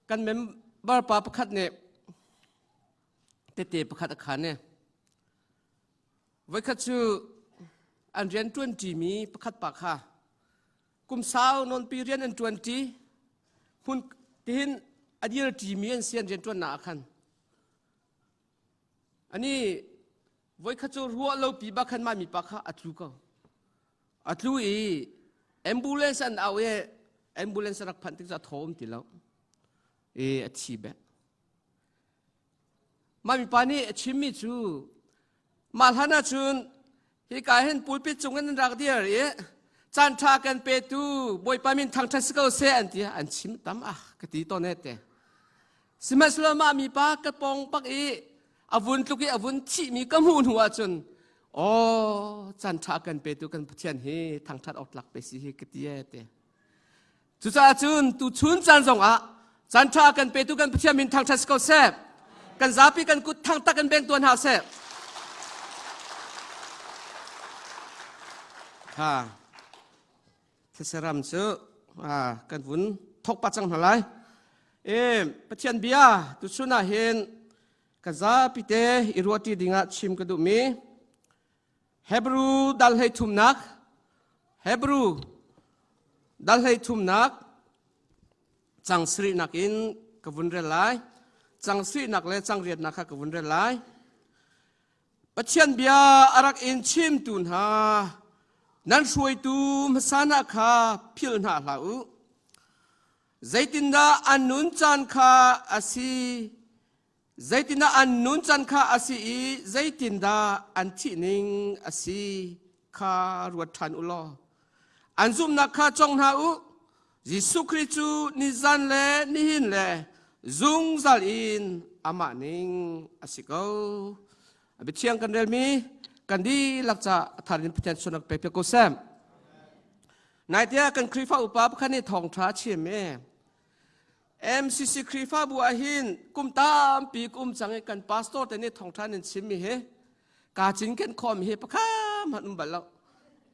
Kan member pa pakhat nih tete pakhat a khan i voikhat cu an rian ṭuanṭimi pakhat pa kha kum sau nawnpi rian an ṭuanṭi hmun tihin a dirṭimi an si an rian ṭuannak ah khan ani voikhat cu ruah lo pi ba khan mah mipa kha a tlu ko a tlu i ambulance an au i ambulance rak phanh tik cu a thaw um ti lo i a thi bek Mah mipa nih a chimmi cu mah hlan ahcun hika hin pulpit cung in an rak dir i caan ṭha kan petu Bawipa min thangṭhat si ko seh an ti an chim tam ah ka ti tawn he te. Sihmanhsehlaw mah mipa ka pong bak i a vun tluk i a vun thihmi ka hmuh hnu ahcun aw caan ṭha kan petu kan Pathian hi thangṭhat awk tlak pe si hi ka ti e te. Cucaah cun tuchun caan zongah caan ṭha kan petu kan Pathian min thangṭhat si ko seh. Kan zapi kan kut thang tak in beng tuan hna seh. Ha. These cu kan vun thok pa cang hna lai. E Pathian bia tuchun ah hin kan zapi te i ruahṭi dingah chim ka duhmi Hebrew dal hlei thumnak Hebrew dal hlei thumnak cang sarihnak in ka vun rel lai. Cang sarihnak le cang riatnak kha ka vun rel lai. Pathian bia a rak in chimtu hna nan hruaitu hmasa hna kha philh hna hlah u. Zeitindah an nun caan kha a si Zeitindah an nuncan kha a si i zeitindah an thih ning a si kha ruat ṭhan u law an zumhnak kha cong hna u. Jesuh Khrih cu nizan le nihin le zungzal in amah ning a si ko. A biathiang kan relmi kan dihlak ca a thar in Pathian sunak pe piak ko seh. Nai tiah kan Khrihfa upa pakhat nih thawngṭha a chim i MCC Khrihfabu ah hin kum tampi kum cang i kan pastor te nih thawngṭha nan chimmi hi kaa cinken khawhmi hi pakhat hmanh um bal lo.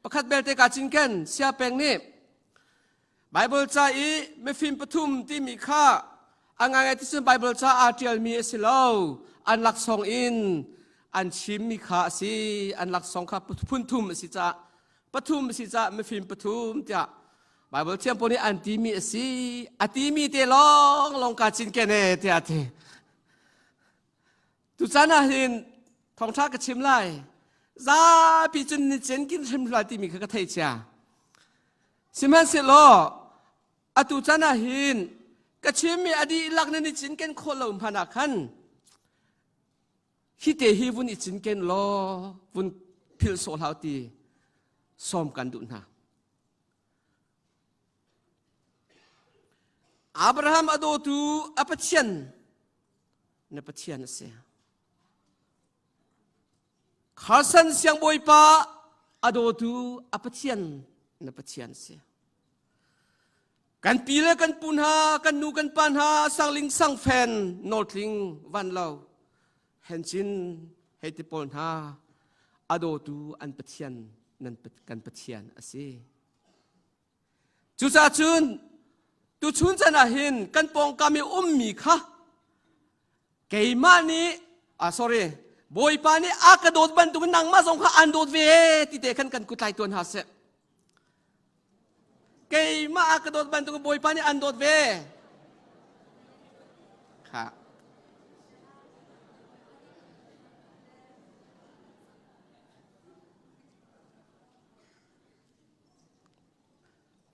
Pakhat belte kaa cinken sia peng nih Bible ca i mifim pathum timi kha a ngaingai ti cun Bible ca aa ṭialmi a si lo. An laksawng in an chimmi kha a si. An laksawng kha phun thum a si caah pathum a si caah mifim pathum tiah Bible thiam pawl nih an timi a si a timi te lawng lawng kaa cinken e tiah a ti. Tuchan ah hin thawngṭha ka chim lai. Zapi cun ni cinkin hrim lai timi kha ka thei cia. Sihmanhsehlaw atu chan ah hin ka chimmi a dihlak na ni cinken khawh lo hmanh ah khan hi te hi vun i cinken law vun philh sawh hlah ti sawm kan duh hna. Abraham a dawtu a Pathian na Pathian a si. Carson siangbawipa a dawtu a Pathian na Pathian a si. Kan pi le kan pu hna, kan nu kan pa hna, sangling sangfen, nawltling van lo, hencin hei ti pawl hna a dawtu an Pathian nan kan Pathian a si. Cucaah cun tuchun chan ah hin kan pawngkam i ummi kha keimah nih ah sorry Bawipa nih a ka dawt bantukin nangmah zong kha aan dawt ve ti te khan kan kut tlai tuan hna seh. Keimah a ka dawt bantukin Bawipa nih an dawt ve. Kha.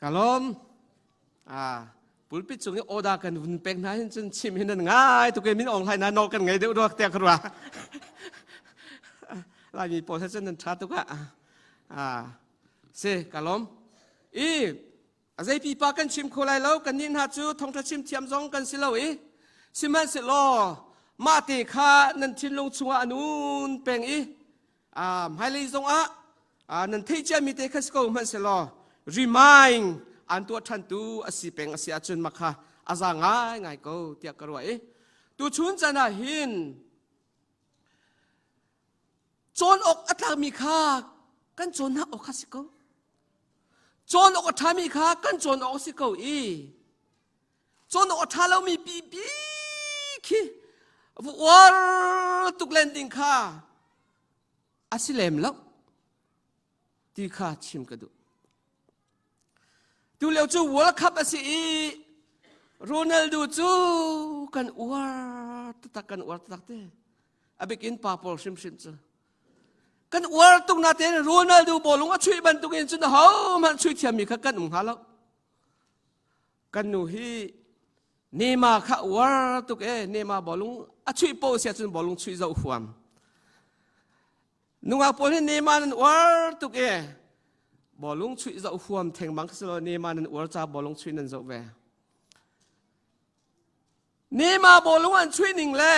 Ka lawm. Ah, pulpit cung i oda kan vun pek hna hin cun chim hin nan ngai tuk min ong hlai na nawl kan ngei deuh ruak tiah ka ruah. Laimi pawl he cun nan ṭha tuk ah. Ah, si ka lawm. I a zei pipa kan chim kho lai lo kan nih hna cu thawngṭha chim thiam zong kan si lo i sihmanhsehlaw mah te kha nan thinlung chungah a nun peng i hmailei zongah nan theih ciami te kha si ko hmanhsehlaw remind an tuah ṭhantu a si peng a si ahcun mah kha a za ngaingai ko tiah ka ruah i tuchun caan ah hin cawn awk a tlakmi kha kan cawnnak awk kha si ko cawn awk a ṭhami kha kan cawn awk a si ko i. Cawn awk a ṭha lomi pipi khi uar tuk len ding kha a si lem lo ti kha chim ka duh. Tulio cu World Cup a si i Ronaldo cu kan uar taktak kan uar taktak te. A bikin pa pawl hrimhrim cu. Kan uar tuk natein Ronaldo bawlung a chuih bantukin cun ahohmanh chuih thiammi kha kan um hnga lo. Kan nu hi Neymar kha uar tuk e Neymar bawlung a chuih po sia cun bawlung chuih zoh huam. Nungak pawl hi Neymar nan uar tuk e. Bawlung chuih zoh huam thengmang si lo Neymar nan uar ca bawlung chuih nan zoh ve. Neymar bawlung an chuih ning le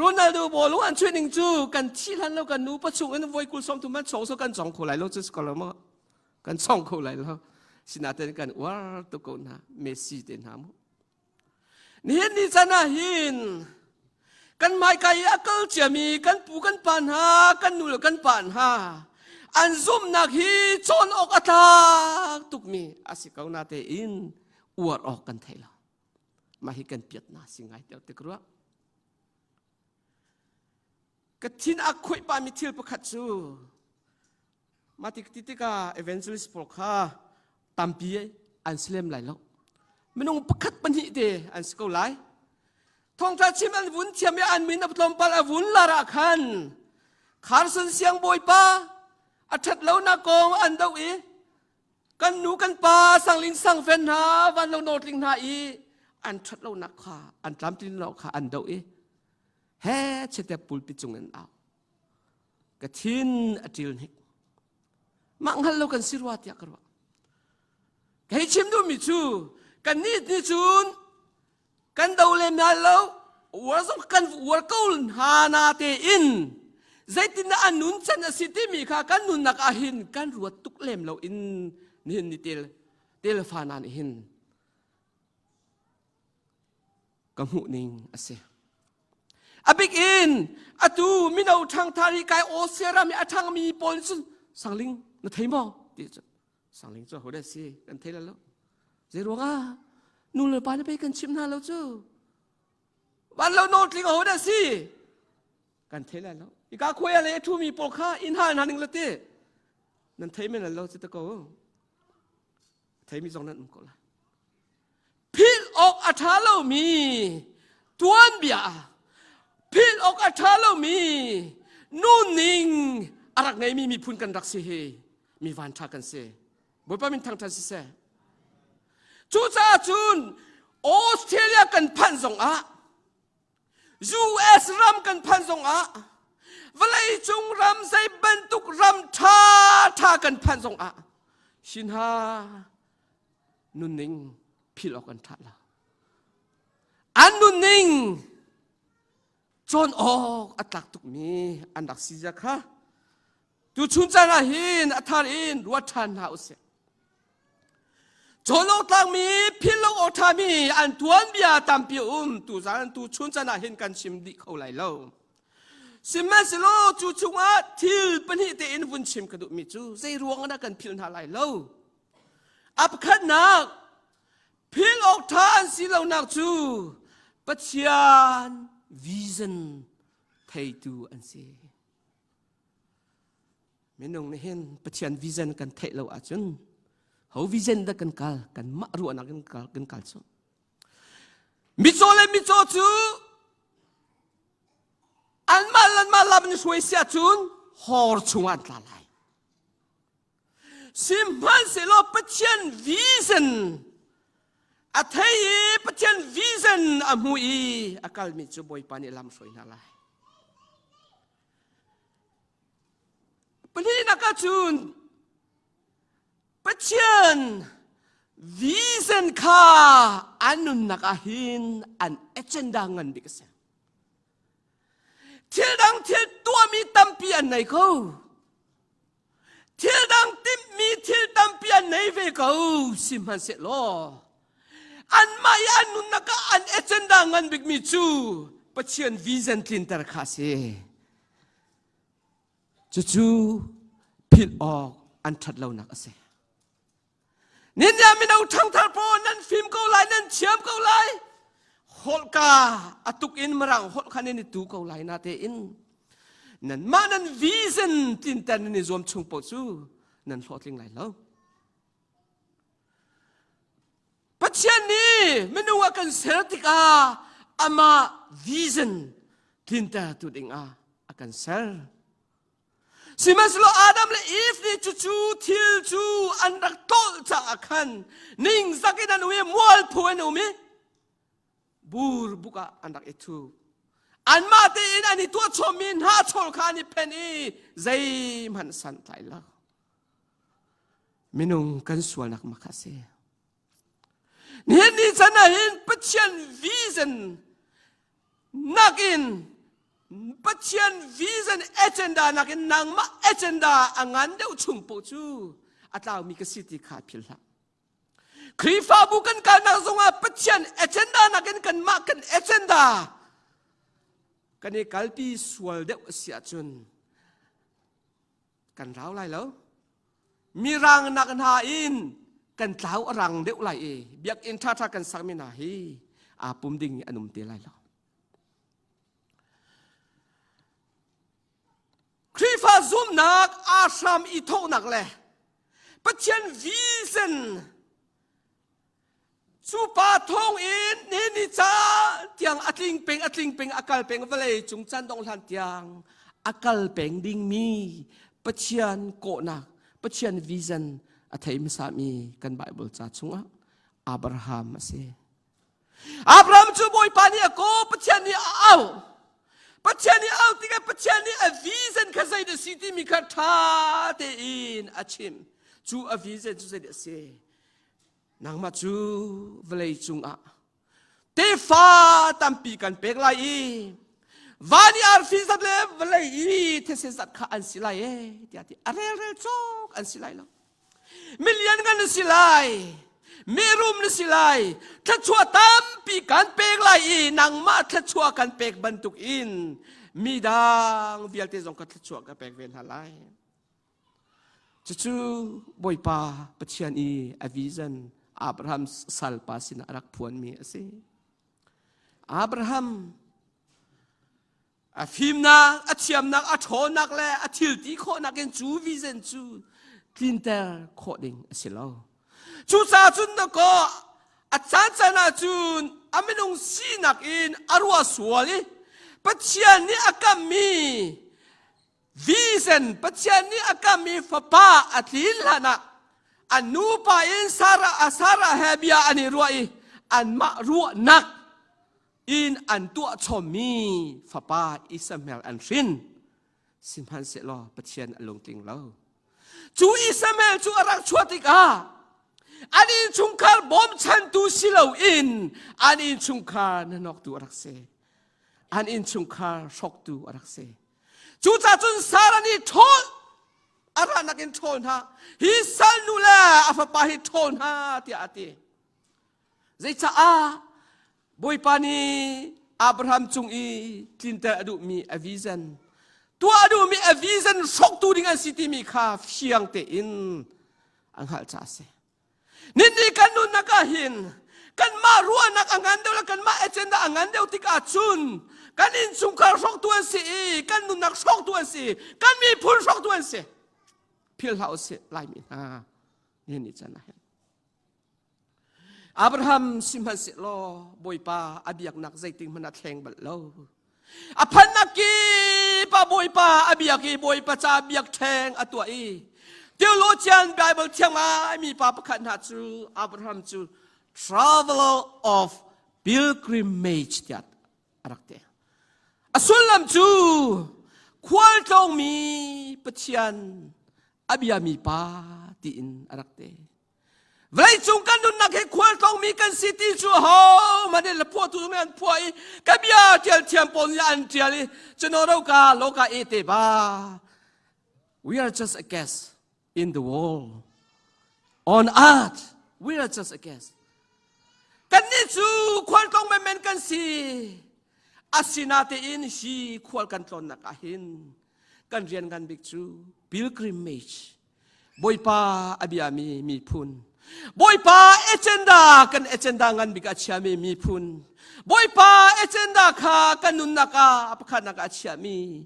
Ronaldo bawlung an chuih ning cu kan thi hlan lo kan nu pa chung in voi kul som thum man chong so kan chong kho lai lo cu ko lo mo kan chong kho lai lo sinaten kan uar tuk ko hna Messi te hna mu Nihin ni chan ah hin kan hmaika i a kal ciami kan pu kan pa hna kan nu le kan pa hna an zumhnak hi cawn awk a tlak tukmi a si ko na tein uar awk kan thei lo. Mah hi kan piatna si ngai ter tik rua. Ka thin a khuih pahmi thil pakhat cu Mah tik ti tikah evangelist pawl kha tampi an si lem lai lo. Minung pakhat pahnih te an si ko lai. Thawngṭha chim an vun thiam i an min a tlawmpal a vun lar ah khan Carson siangbawipa a ṭhat lonak kong an doh i kan nu kan pa sangling sangfen hna vanlo nawtling hna i an ṭhat lonak kha an tlamtlin lo kha an doh i he chete pulpit cung in au. Ka thin a ṭil hnik. Mah hngal lo kan si rua tiah ka ruah. Kei chim duhmi cu kannih nih cun kan do lem hna lo uar zong kan uar ko hna na tein zeitindah an nun can a si timi kha kan nunnak ah hin kan ruat tuk lem lo in nihin ni tel telfa na nih hin ka hmuh ning a si. A bik in atu mino ṭhangthar hi kai Austria ram i a ṭhangmi pawl cun sangling na thei maw ti cu sangling cu hodah si kan thei lo zei ruangah nu le pa na pei kan chimh hna lo cu van lo nawl tling hodah si kan thei lai lo ika khuai le a ṭhumi pawl kha inn hal hna ning la ti nan thei men lo ci ta ko theimi zong nan um ko lai Philh awk a ṭha lomi tuanbia, philh awk a ṭha lomi nunning a rak ngeimi miphun kan rak si hi mi vanṭha kan si. Bawipa min thangṭhat siseh. Cucaah cun Australia kan phanh zongah US ram kan phanh zongah vawleicung ram zei bantuk ram ṭha ṭha kan phanh zongah hi hna nunning philh awk an ṭha lo. An nunning cawn awk a tlak tukmi an rak si zia kha tuchun caan ah hin a thar in ruat ṭhan hna usih. Cawn awk tlakmi philh lo awk ṭhami an tuanbia tampi a um tuzaan tuchun caan ah hin kan chim dih kho lai lo. Sihmanhsehlaw cu chungah thil pahnih tein vun chim ka duhmi cu zei ruang ah dah kan philh hna lai lo? A pakhatnak, philh awk ṭha an si lonak cu Pathian vision theitu an si. Minung nih hin Pathian vision kan theih lo ahcun ho vision dah kan kal kan mah ruahnak in kal kan kal cu. Mitcaw le mitcaw cu anmah le anmah lam in hruai si ahcun hor chungah an tla lai. Sihmanhsehlaw Pathian vision a thei i Pathian vision a hmu i a kalmi cu Bawipa nih lam hruai hna lai. Pahnihnak ahcun Pathian vision kha an nunnak ah hin an agenda ngan bik a si. Thil dang thil tuahmi tampi an nei ko. Thil dang timhmi thil tampi an nei ve ko sihmanhsehlaw anmah i an nunnak ah an agenda ngan bikmi cu Pathian vision tlinter kha a si. Cucu philh awk an ṭhat lonak a si. Ninja mino ṭhangthar pawl nan fim ko lai, nan thiam ko lai. Holhka a tuk in mirang holh kha nan i tu ko lai na tein nanmah nan vision tlinter nan i zuam chung paoh cu nan hlawhtling lai lo. Pathian nih minung a kan ser tikah amah vision tlinter tu dingah a kan ser. Sihmanhsehlaw Adam le Eve nih cucu thil cu an rak tlolh caah khan ningzak in an um i mualpho an um i burbuk ah an rak i thu. Anmah tein an i tuahchawmmi hnahchawl kha an i phen i zeihmanh santlai lo. Minung kan sualnak mak a si. Nihin ni chan ah hin Pathian vision nakin Pathian vision agenda nakin nangmah agenda a ngan deuh chung paoh cu a tlaumi ka si ti kha philh hlah. Khrihfabu kan kalnak zongah Pathian agenda nakin kanmah kan agenda kan i kalpi sual deuh a si ahcun kan rau lai lo mirang nak hna in kan tlau a rang deuh lai i biakinn ṭhaṭha kan sakmi hna hi aa pum ding an um te lai lo Khrihfa zumhnak aa hram i thawhnak le Pathian vision Cu pa thawng in ni ca tiang a tling peng a tling peng a kal peng vawlei cung caan dong hlan tiang a kal peng dingmi Pathian kawhnak Pathian vision a thei hmasami kan Bible ca chungah Abraham a si. Abraham cu Bawipa nih a kaw Pathian nih a auh. Pathian nih auh tikah Pathian nih a vision kha zei dah si timi kha ṭha tein a chim. Cu a vision cu zei dah a si? Nangmah cu vawlei cungah tefa tampi kan pek lai i van i arfi zat le vawlei i these zat kha an si lai e tiah ti a relrel cawk an si lai lo milian kan na si lai mirum na si lai thluachuah tampi kan pek lai i nangmah thluachuah kan pek bantuk in midang vialte zong ka thluachuah ka pek ve hna lai Cucu Bawipa Pathian i a vision Abraham salpa sinah a rak phuanmi a si. Abraham a fimnak, a thiamnak, a ṭhawnnak le a thil ti khawhnak in cu vision cu tlinter khawh ding a si lo. Cucaah cun dakaw a caan ah cun a minung sinak in a ruah sual i Pathian nih a kammi Vision Pathian nih a kammi fapa a tlin hlanah an nupa in Sarah, Sarah he bia an i ruah i anmah ruahnak in an tuah chommi fapa Ishmael an hrin. Sihmanhsehlaw Pathian a lungtling lo. Cu Ishmael cu a rak chuah tikah an innchungkhar bawmchantu si loin an innchungkhar nanawktu a rak si. An innchungkhar hrawktu a rak si. Cucaah cun Sarah nih ṭhawl a ranak in ṭhawl hna hi salnu le a fapa hi ṭhawl hna tiah a ti. Zeicaah Bawipa nih Abraham cung i tlinter a duhmi a vision tuah a duhmi a vision hrawktu ding an si timi kha fiang tein a hngalh caah a si. Ninni kan nunnak ah hin kanmah ruahnak a ngan deuh le kanmah agenda a ngan deuh tikah cun kan innchungkhar hrawktu an si i kan nunnak hrawktu an si kan miphun hrawktu an si philh hlah usih laimi hna nihin ni can ah hin Abraham sihmanhsehlaw Bawipa a biaknak zeitik hmanh a thleng bal lo A phannak kip ah Bawipa a biak i Bawipa ca biakṭheng a tuah i theologian Bible thiang ngaimi pa pakhat hna cu Abraham cu traveler of pilgrimage tiah a rak ti. A sullam cu khualtlawngmi Pathian a biami pa tiin a rak ti. Vawleicung kan nunnak hi khualtlawngmi kan si ti cu ahohmanh nih la phuahtu zong nih an phuah i ka bia ṭial thiam pawl nih an ṭial i cuno ka loka e te ba we are just a guest in the world on earth we are just a guest kannih cu khualtlawng menmen kan si asinatein hi khual kan tlawnnak ah hin kan rian ngan bik cu pilgrimage Bawipa a biami miphun. Bawipa agenda kan agenda ngan bik a chiami miphun Bawipa agenda kha kan nunnak ah pakhatnak ah a chiami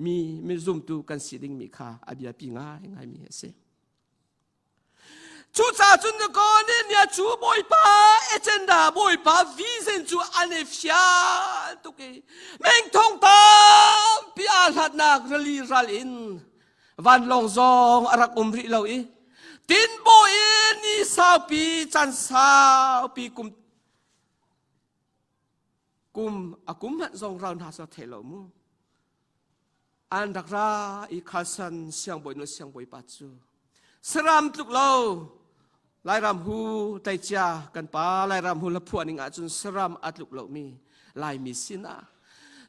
mi mizumtu kan si dingmi kha a biapi ngai ngaimi a si. Cucaah cun na kaw nih nia cu Bawipa agenda Bawipa vision cu an i fian tuk i mengthong tampi aa hlatnak rili ral in vanlawng zong a rak um rih lo i tinbaw in ni saupi caan saupi kum kum a kum hmanh zong ral hna sa thei lo mu an rak ra i khalsan siangbawi nu siangbawi pa cu saram tluk lo Lairam hu tleicia kan pa Lairam hu hlaphuah ning ahcun saram a tluk lomi Laimi sinah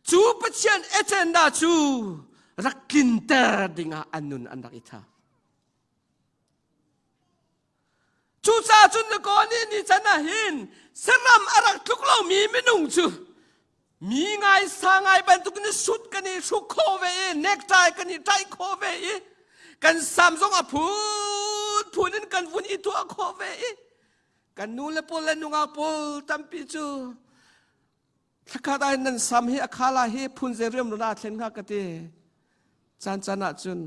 cu Pathian agenda cu rak tlinter dingah an nun an rak i tha. Cucaah cun na kaw nih ni can ah hin saram a rak tluk lomi minung cu mi ngai sa ngai bantuk in sut kan i hruk khawh ve i necktie kan i ṭaih khawh ve i kan sam zong a phunphun in kan vun i tuah khawh ve i kan nu le pawl le nungak pawl tampi cu thlakhat ah nan sam hi a khala hi phun zei riam run aa thlen hnga ka ti caan caan ah cun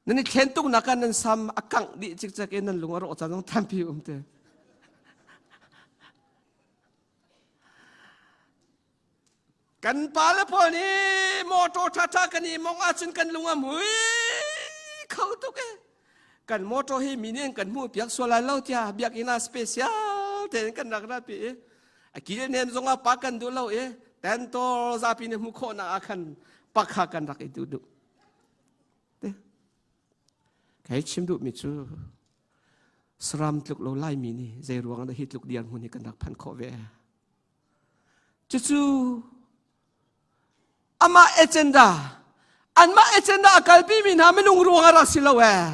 Nan i thlen tuk nak ah nan sam a kangh dih cikcek i nan lung a rawh caan zong tampi um te. Kan pa le pawl nih motor ṭhaṭha kan i mong ahcun kan lung a mui kho tuk e. Kan motor hi mi nih an kan hmuh piak sual lai lo tiah biakinn ah special tein kan rak ratpi i a kil nem zong ah pa kan duh lo i tentor zapi nih hmuh khawhnak ah khan pakha kan rak i duh duh. Kai chim duhmi cu saram tluk lo Laimi nih zei ruang dah hi tluk dirhmun hi kan rak phanh khawh ve. Cucu amah agenda anmah agenda a kalpi mi hna minung ruang ah rak si lo ee.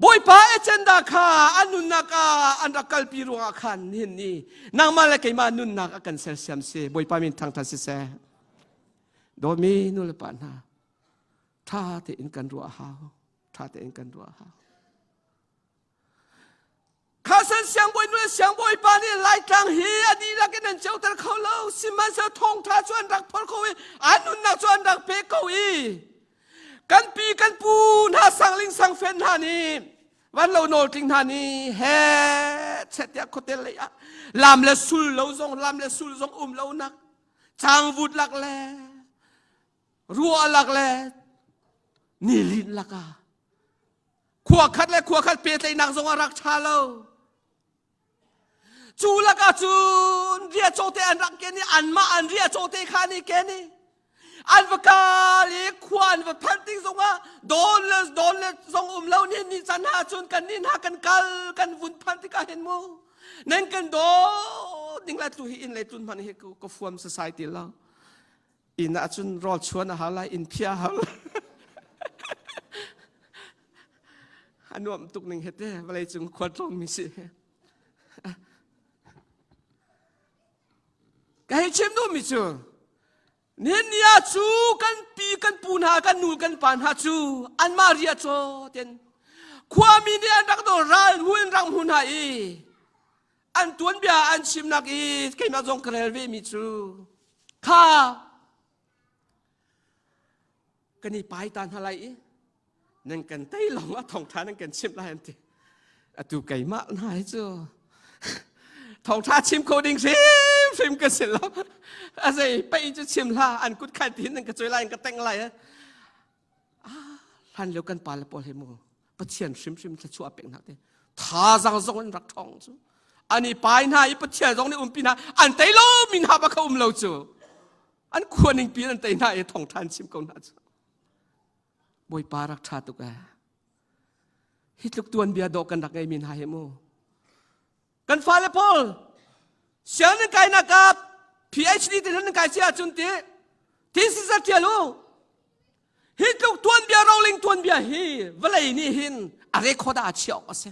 Bawipa agenda kha an nunnak ah an rak kalpi ruangah khan nihin ni nangmah le keimah nunnak a kan sersiam si. Bawipa min thangthat siseh. Dawmi nu le pa hna ṭha tein kan ruah a hau ṭha tein kan ruah a hau Khasan siangbawi nu le siangbawi pa nih Laitlang hi a dihlak in an ceuter kho lo sihmanhsehlaw thawngṭha cu an rak phor ko i an nunnak cu an rak pe ko i kan pi kan pu hna sangling sangfen hna nih van lo nawl tling hna nih he chet tiah khuatel lei ah lam le sul lo zong lam le sul zong um lo nak changvut lak le ruah lak le nilin lakah khua khat le khua khat pehtlaihnak zong a rak ṭha lo cu lakah cun ria cawte an rak ken i anmah an ria cawte kha an i ken i an va kal i khua an va phanh tik zongah dawn le dawn le zong um lo ni ni can ha cun kan ni hna kan kal kan vun phanh tikah hin mu nan kan daw ding la tlu hi inn le tlun hmanh hi ka fuam sasai ti lo Inn ah cun rawl chuan a hau lai, inn phiah a hau lai. A nuam tuk ning he te vawlei cung khual tlawngmi si. Ka hei chim duhmi cu nihin ni ah cu kan pi kan pu hna kan nu kan pa hna cu anmah ria caw ten khuami nih an rak do ral hmu in rak hmu hna i an tuanbia an chimnak i keimah zong ka rel ve mi cu kha kan i pai ta hna lai i nan kan tei lawng ah thawngṭha nan kan chimh lai an ti atu keimah hna hi cu thawngṭha chim kho ding hrimhrim ka si lo a zei pei cu chim hlah an kut khan tin nan ka choi lai an ka teng lai hlan lio kan pa le pawl he mu Pathian hrimhrim thluachuah pek hna te thazang zong in rak ṭhawng cu an i pai hna i Pathian zong nih umpi hna an tei lo mi hna bak kha um lo cu an khua ning pi an tei hna i thawngṭha an chim ko hna cu Bawipa rak ṭha tuk ee hi tluk tuanbia dawh kan rak ngei mi hna hi mu kan fale pawl sianginn kainak ah PhD te nan kai cia ahcun ti thesis a ṭial u Hi tluk tuanbia roling tuanbia hi vawlei nih hin a record ah a chiah awk a si.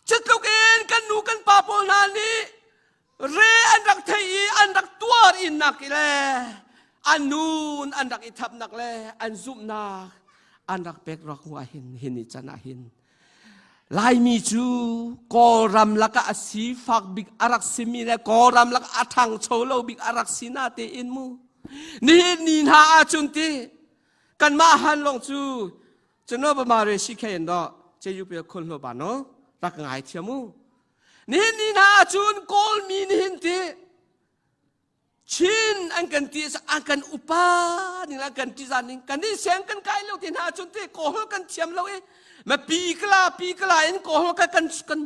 Cutluk in kan nu kan pa pawl hna nih re an rak thei i an rak tuar innak le an nun an rak i thapnak le an zumhnak. An rak pek rak hnu ah hin hin ni can ah hin Laimi cu Kawlram lakah a sifak bik a rak simi le Kawlram lakah a ṭhangcho lo bik a rak si na tein mu. Nihin ni hna ahcun ti kanmah han lawng cu cuno bama re si khe in do che yu pe khul hlo ba no rak ngai thiam u. Nihin ni hna ahcun Kawlmi nihin ti Chin an kan ti an kan upa ning an kan ṭihzah ning kan nih siang kan kai lo ti hna cun te kawhol kan thiam lo i ma pi kala pi kala in kawhol kan kan kan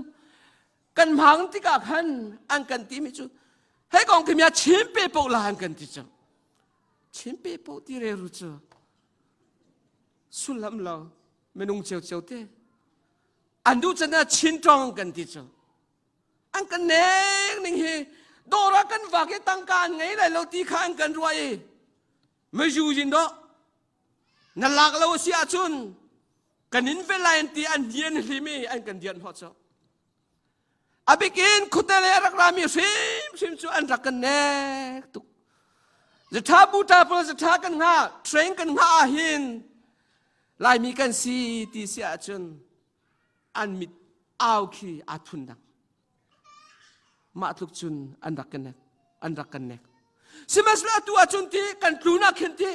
kan hmang tikah khan an kan ti mi cu hei kong khi mia chin pe po la an kan ti cu chin pe po ti re ru cu sullam lo minung cio cio te an duh chan ah chin tong kan ti cu An kan nek ning hi dawr ah kan vak i tangka an ngei lai lo ti kha an kan ruah i mezu in dawh na lak lo a si ahcun kan in ve lai an ti an hi an hlim i an kan dian hnawh cu a bikin khuate le a rak rami hrimhrim cu an rak kan nek tuk zatha buta pawl zatha kan hngah train kan hngah ah hin laimi kan si ti si ahcun an mit au khi aa thun dang mah tluk cun an rak kan nek an rak kan nek sihmanhsehlaw atu ahcun ti kan tlun ah khin ti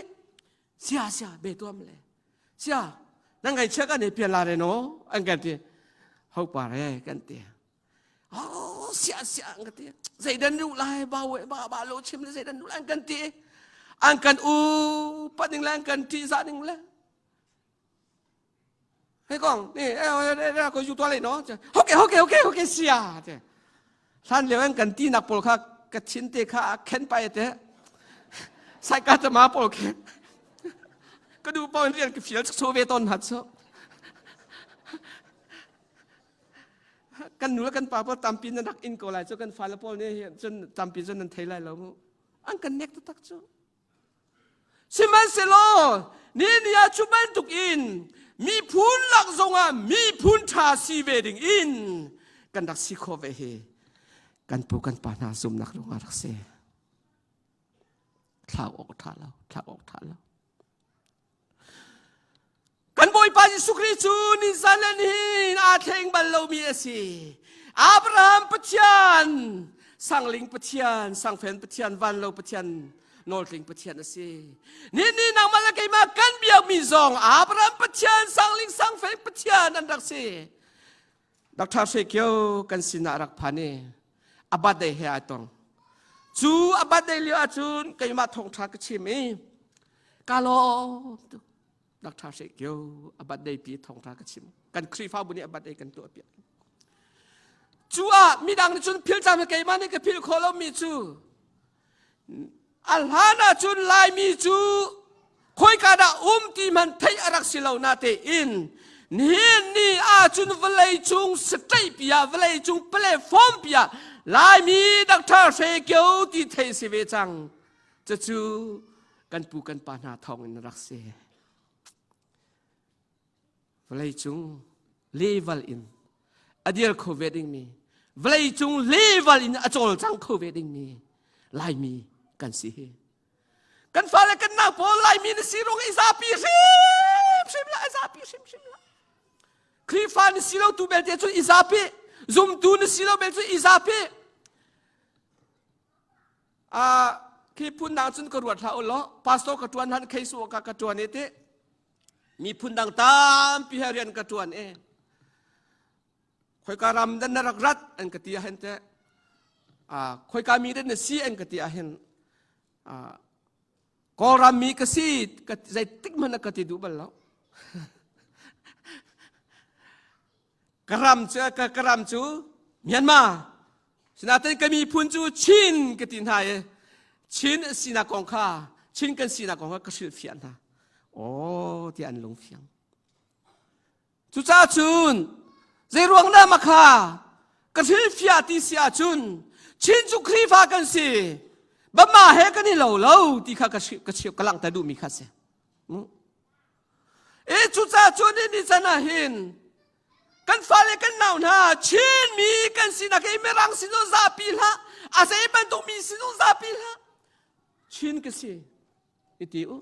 sia sia be tuam le sia nan ngai chia kan e pian la re no an kan ti ho pa re kan ti oh sia sia an kan ti zeidan duh lai ba we ba ba lo chim le zeidan duh lai an kan ti an kan u pa ding le an kan ti za ding le Hei kong ni eh ko yu tua le no. Okay okay okay okay sia te. Hlan lio an kan ti nak pawl kha ka thin te kha a khen pai te. Sai ka ta ma pawl khe. Ka du pawl rian ka fial chu ve ton hat so. Kan nu le kan pa pawl tampi nan rak in ko lai cu kan fale pawl nih cun tampi cun nan thei lai lo mu. An kan nek taktak cu. Sihmanhsehlaw ni ni ah cu bantuk in miphun lak zongah miphun ṭha si ve ding in kan rak si khawh ve hi kan pu kan pa hna zumnak ruangah rak si. Thlau awk ṭha lo, thlau awk ṭha lo. Kan Bawipa Jesuh Khrih cu nizan le nihin aa thleng bal lomi a si. Abraham Pathian, Sangling Pathian, Sangfen Pathian, Vanlo Pathian, Nawltling Pathian a si. Ni ni nangmah le keimah kan biakmi zong Abraham Pathian, Sangling Sangfen Pathian an rak si. Dr. Hre Kio kan sinah rak phan i a birthday he ai tong. Cu a birthday lio ahcun keimah thawngṭha ka chim i ka lawm tuk Dr. Hre Kio a birthday pi thawngṭha ka chim kan Khrihfabu nih a birthday kan tuah piak cu ah midang nih cun phil cang keimah nih ka phil khawh lomi cu a hlan ah cun Laimi cu khoika dah um ti hmanh theih a rak si lo na tein nihin ni ahcun vawlei cung state pi ah vawlei cung platform pi ah Laimi Dr. Hre Kio ti theih si ve cang cucu kan pu kan pa hna thawng in rak si vawlei cung level in a dir kho ve dingmi vawlei cung level in a cawlcang kho ve dingmi laimi kan si hi kan fale kan nau pawl laimi na si rung i zapi hrimhrim la zapi hrimhrim la Khrihfa na si lo tu belte cu i zapi zumtu na si lo bel cu i zapi Khi phun dang cun ka ruat hlah u law pastor ka ṭuan han khei su ka ka ṭuan i ti miphun dang tampi he rian ka ṭuan i khoika ram dan na rak rat an ka ti ahhin teh khoika mi dan na si an ka ti ahhin Kawlram mi ka si zeitik hmanh ka ti duh bal lo Ka ram cu ka ram cu Myanmar. Sinain ka miphun cu Chin ka ti hna i Chin sinak kong kha Chin kan sinak kong kha ka hrilhfiah hna. Aw tiah an lungfiang. Cucaah cun zeiruang dah ma kha ka hrilhfiah ti si ahcun Chin cu Khrihfa kan si. Bama he kan i lo lo ti kha ka ka langhter duhmi kha si. E cucaah cun ni can ah hin kan fale kan nau hna Chinmi kan sinak hi Mirang sin zong zapi hlah a zei bantuk mi sin zong zapi hlah Chin ka si i ti u.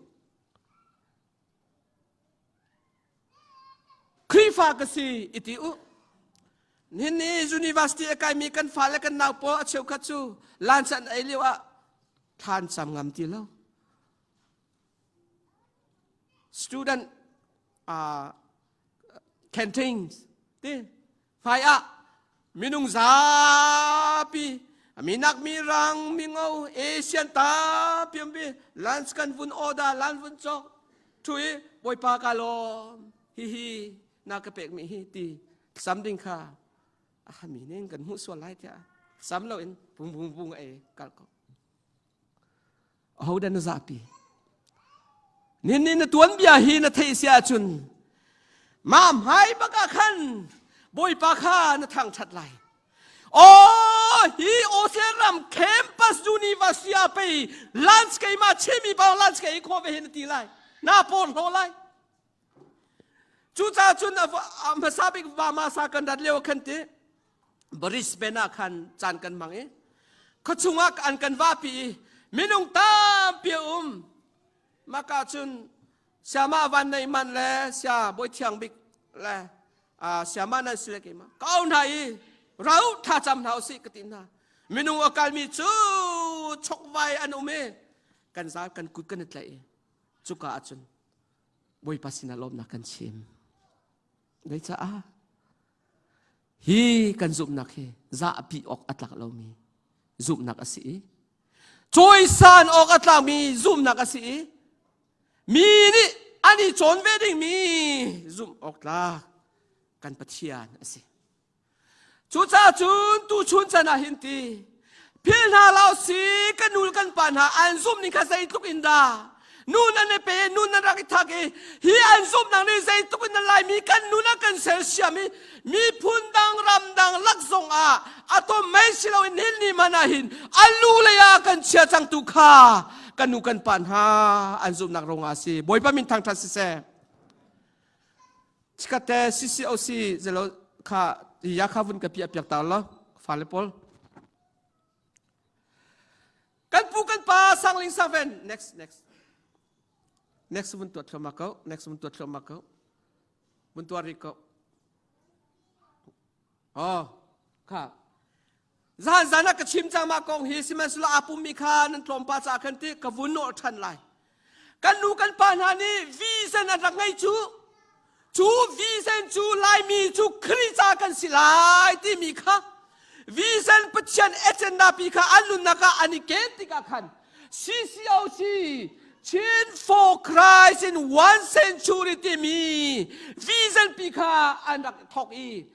Khrihfa ka si iti u. Nihin ni university a kaimi kan fale kan nau pawl a cheukhat cu lunch an ei lio ah thlan cam ngam ti lo. Student uh, canteens ti hmai ah minung zapi minak mi rang mi ngo Asian tampi umpi lunch kan vun order lunch vun cawk thu i bawipa ka lawm hihi na ka pek mi hi ti sam ding kha a mi ning kan hmuh sual lai tiah sam lo in bung bung bung ei kal ko Ahodah na zahpi? Nin nih na tuanbia hi na theih si ahcun mah hmai bak ah khan Bawipa kha na thangṭhat lai. Oh, hi Australia ram campus university ah pei lunch keimah chimi bang lunch ka ei khawh ve hi na ti lai. Na por hlo lai. Cucaah cun a hmasa bik vama sa kan rat lio khan ti Brisbane ah khan caan kan hmang i khuachung ah an kan vapi i minung tampi a um. Maka cun siama van nei man le sia bawi thiang bik le siama nan si le keimah ka au hna i rau tha cam hna usih ka ti hna. Minung a kalmi cu chokvai an um i kan zal kan kut kan i tlaih i cuka ahcun Bawipa sinah lawmnak kan chim. Zeicah? Hi kan zumhnak hi zahpi awk a tlak lomi zumhnak a si i cawisan awk a tlakmi zumhnak a si i mi nih an i cawn ve dingmi zumh awk tlak kan Pathian a si. Cucaah cun tuchun chan ah hin ti phil hna lo si kan nu kan pa hna an zumh ning kha zeitluk in dah nun an i pe nun an rak i thak i hi an zumhnak nih zeitluk in an laimi kan nun a kan sersiam i miphun dang ram dang lak zong ah a tom mei si loin hin ni man ah hin a lu lei ah kan chia cangtu kha kan nu kan pa hna an zumhnak rong ah si Bawipa min thangṭhat siseh Chikkhatte CCOC zelo kha ya kha vun ka piah piak ta lo fale pawl. Kan pu kan pa sangling sangven next next next vun tuat thluahmah ko next vun tuat thluahmah ko vun tuar rih ko Oh, kha. Zan zan ah ka chim cang mah kong hi sihmanhsehlaw aa pummi kha nan tlawmpa caah khan ti ka vun nawh ṭhan lai. Kan nu kan pa hna nih vision an rak ngei cu cu vision cu Laimi cu Khrih ca kan si lai timi kha vision Pathian agenda pi kha an nunnak ah an i ken tikah khan CCOC Chin for Christ in one century timi vision pi kha an rak thawk i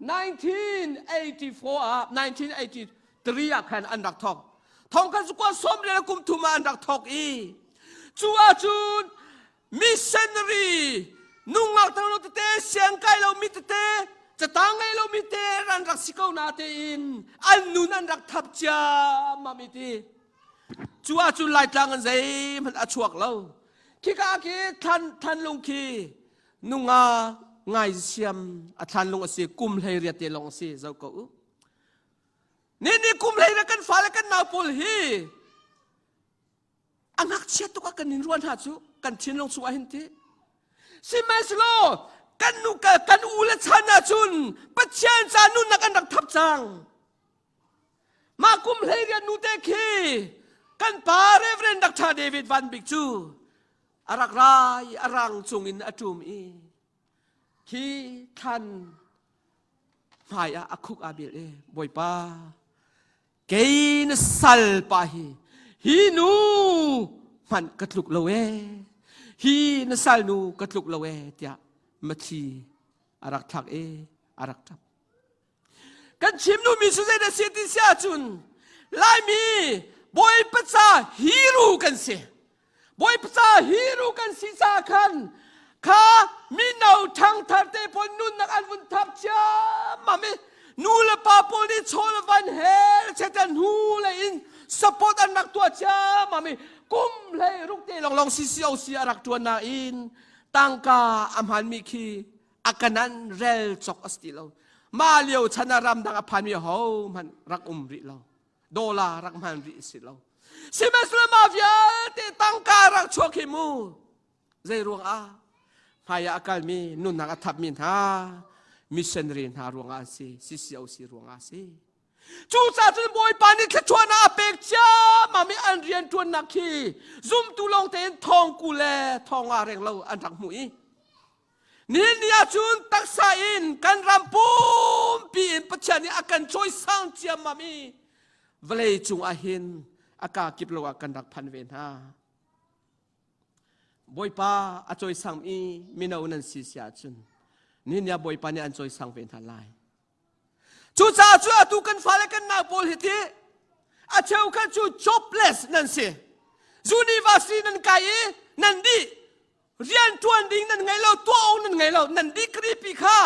1984 ah 1983 ah khan an rak thawk. Thong khan sukua som le kum thum ah an rak thawk i cu ahcun missionary nungak tang tete siang kai lo mi tete catang ngei lo mi te an rak si ko na tein an nun an rak thap ciammam i ti cu ahcun laitlang an zeihmanh a chuak lo khika khi thlan thlanlung khi nunga ngai siam a thlanlung a si kum hlei riat te lawng a si zo ko u ni ni kum hlei riat kan fale kan nau pawl hi a ngakchia tuk ah kan in ruah hna cu kan thinlung chung ah hin ti sihmanhsehlaw kan nu kan u le chan ah cun Pathian ca nunnak an rak thap cang mah kum hlei rian nu te khi kan pa Reverend Dr. David Van Bik cu a rak rai a rang cung in a ṭum i khi thlan hmai ah a khuk aa bil i Bawipa Kei na sal pa hi hi nu hmanh ka tluk lo ee hi na sal nu ka tluk lo ee tiah mathi a rak thlak i a rak ṭap. Kan chim duhmi cu zei dah si ti si ahcun Laimi Bawipa ca hero kan si. Bawipa ca hero kan si caah khan kha mino ṭhangthar te pawl nunnak an vun thap ciammam i nu le pa pawl nih chaw le van he chetan hnu le in support an rak tuah ciammam i kum hlei ruk te longlong CCOC a rak ṭuan nain tangka a hmanmi khi a kanan rel cawk a si ti lo mah lio chan ah ramdang a phanmi ho hmanh rak um rih lo dollar rak hman rih si lo sihmanhsehlaw mah vialte tangka rak chuak hi mu zei ruang ah? Hmai ah a kalmi nunnak a thapmi hna missionary hna ruangah an si, CCOC ruangah a si. Cucaah cun Bawipa nih thluachuahnak a pek ciammam i an rianṭuannak khi zumtu lawng tein thawngku le thawnga reng lo an rak hmuh i nihin ni ah cun taksa in kan ram pumpi in Pathian nih a kan cawisang ciammam i vawlei cung ah hin a kaa kip lo ah kan rak phan ve hna. Bawipa a cawisang i mino nan si si ahcun nihin ni ah Bawipa nih an cawisang ve hna lai. Cucaah cu atu kan fale kan nau pawl hi ti a cheukhat cu jobless nan si. University nan kai i nan dih rian ṭuan ding nan ngei lo tuah awk nan ngei lo nan degree pi kha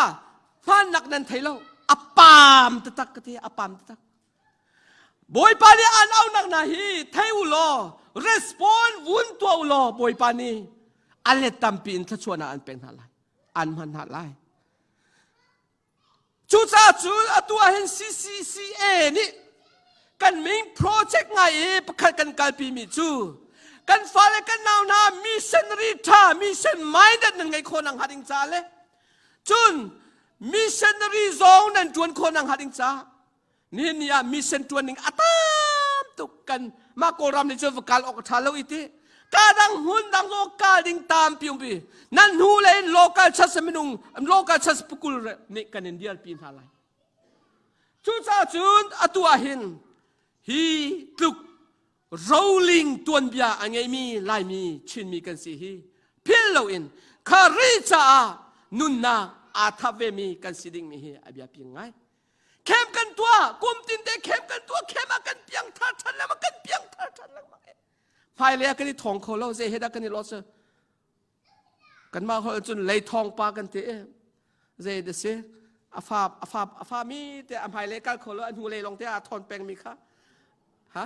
hmannak nan thei lo a pam taktak ka ti a pam taktak Bawipa nih an aunak hna hi thei u law respond vun tuah u law Bawipa nih a let tampi in thluachuahnak an pek hna lai an hman hna lai Cucaah cun atu ah hin CCCA nih kan min project ngai i pakhat kan kalpi mi cu kan fale kan nau hna missionary tha mission minded nan ngeih khawh nak hnga ding ca le cun missionary zong nan tuan khawh nak hnga ding ca nihin ni ah mission tuan ning a tam tuk kan mah kawlram nih cun va kal awk a tha lo i ti ka dang hmun dang zong kal ding tampi umpi nan hnu le in local church minung local church pukul nih kan in dialpi hna lai cucaah cun atu ah hin hi tluk roling tuanbia a ngeimi laimi chinmi kan si hi phil loin khari caah nunnak aa thap vemi kan si dingmi hi a biapi ngai Camp kan tuah kum tin te camp kan tuah camp ah kan piang thar than lengmang kan piang thar than lengmang hmailei ah kan i thong kho lo zei he dah kan i lo cu kanmah holh cun lei thong pa kan ti zei da si a fa a fa a fa mi te a hmailei kal kho lo a hnu lei long te a thon peng mi kha ha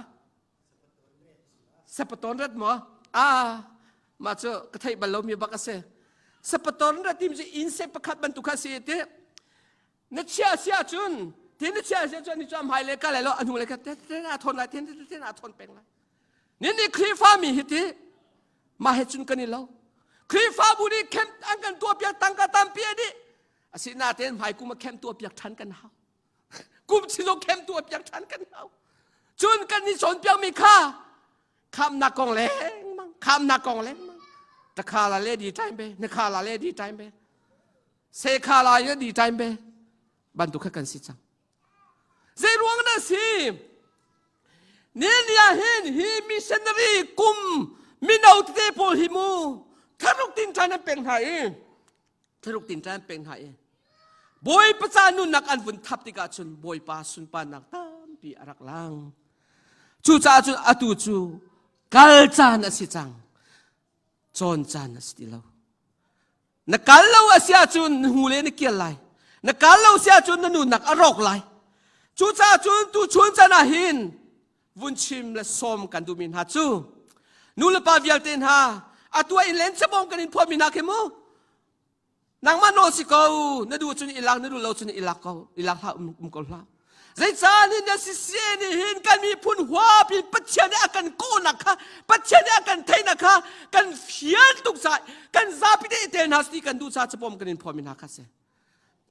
sapaton rat maw ah mah cu ka theih bal lo mi bak a si sapaton rat tim cu inn se pakhat bantuk kha si ti Na chia si ahcun tin na chia si ahcun ni cu a hmai le ka lai lo a hnu le ka te te a thawn lai tin te te a thawn peng lai. Ni ni Khrihfa mi hi ti mah he cun kan i lo. Khrihfabu nih camp an kan tuah piak tangka tampi a dih. Asinain hmai kum a camp tuah piak ṭhan kan hau. Kum chilo camp tuah piak ṭhan kan hau. Cun kan i cawnpiak mi kha khamnak kong lengmang khamnak kong lengmang takha la le di time be na kha la le di time be se kha la ye di time be bantuk kha kan si cang zei ruang na si ni nia hin hi missionary kum mino tete pawl hi mu tharuk tin than an pek hna i tharuk tin than an pek hna i bawipa ca nunnak an vun thap tikah cun bawipa sunparnak tampi a rak lang cucaah cun atu cu kal caan a si cang cawn caan a si ti lo Na kal lo a si ahcun na hnu le na kial lai. Na kal lo si ahcun na nunnak a rawk lai. Cucaah cun tuchun chan ah hin vun chim le sawm kan duhmi hna cu nu le pa vialte hna atu ah in len chabong kan in phuahmi hna khi mu nangmah nawl si ko na duh cun i lak na duh lo cun i lak ko i lak hlah um, um ko hlah Zeicah nih na siseh nih hin kan miphun huap in Pathian nih a kan kawhnak kha Pathian nih a kan theihnak kha kan fian tuk caah kan zapi te i tel hna ti kan duh caah capawm kan in phuahmi hna kha si.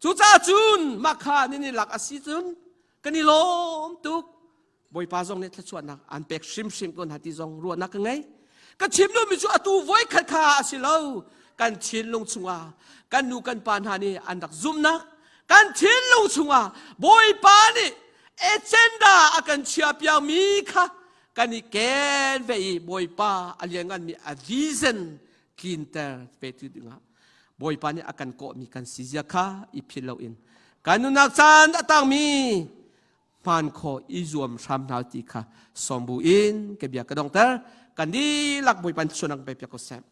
Cucaah cun mah kha nan i lak a si cun kan i lawm tuk. Bawipa zong nih thluachuahnak an pek hrimhrim ko hna ti zong ruahnak ka ngei. Ka chim duhmi cu atu voikhat kha a si lo. Kan thinlung chungah kan nu kan pa hna nih an rak zumhnak kan thinlung chungah Bawipa nih agenda a kan chiahpiakmi kha kan i ken ve i Bawipa a liannganmi a vision tlinter ve tu dingah Bawipa nih a kan kawhmi kan si zia kha i philh loin kan nunnak caan a tangmi hmaan khawh i zuam hram hna ti kha sawm bu in ka bia ka dongter kan dihlak Bawipa suan pe piak ko seh.